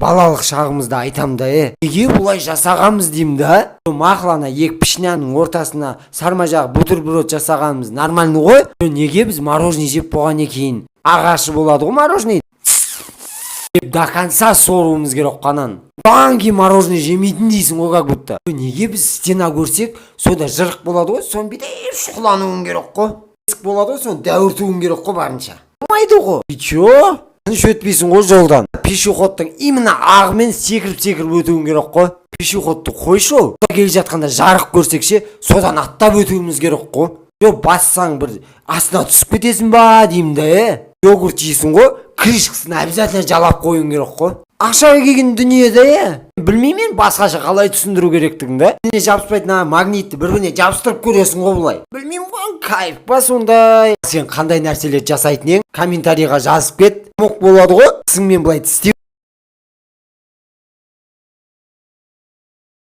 Балалық шағымызда айтам да, е, неге бұлай жасағанбыз деймін да. Мақұл, ана екі пішняның ортасына сармай жағып, бутерброд жасағанымыз нормально ғой. Неге біз мороженое жеп болғаннан кейін, ағашы болады ғой мороженое деп, до конца соруымыз керек қой ананы. Одан кейін мороженое жемейтін дейсің ғой как будто. Неге біз стена көрсек, сода жырық болады ғой, соны бүйтіп шұқылануың керек қой, есік болады ғой, соны дәуіртуің керек қой барынша. Болмайды ғой. И чё, тыныш өтпейсің ғой жолдан. Пешеходтың именно ағымен секіріп секіріп өтуің керек қой. Пешеходты қойшы, ол келе жатқанда жарық көрсек ше, содан аттап өтуіміз керек қой. Жоқ, бассаң, бір астына түсіп кетесің ба деймін да. Е, йогурт жейсің ғой, крышкасын обязательно жалап қоюың керек қой. Ақшаға келген дүние да. Е, білмеймін мен басқаша қалай түсіндіру керектігін да. Біріне жабыспайтын ана магнитті бір біріне жабыстырып көресің ғой былай. Білмеймін ғой, кайф па сондай. Сен қандай нәрселерді жасайтын едің, комментарийға жазып кет. Мок болады ғой, тісіңмен былай тістеп.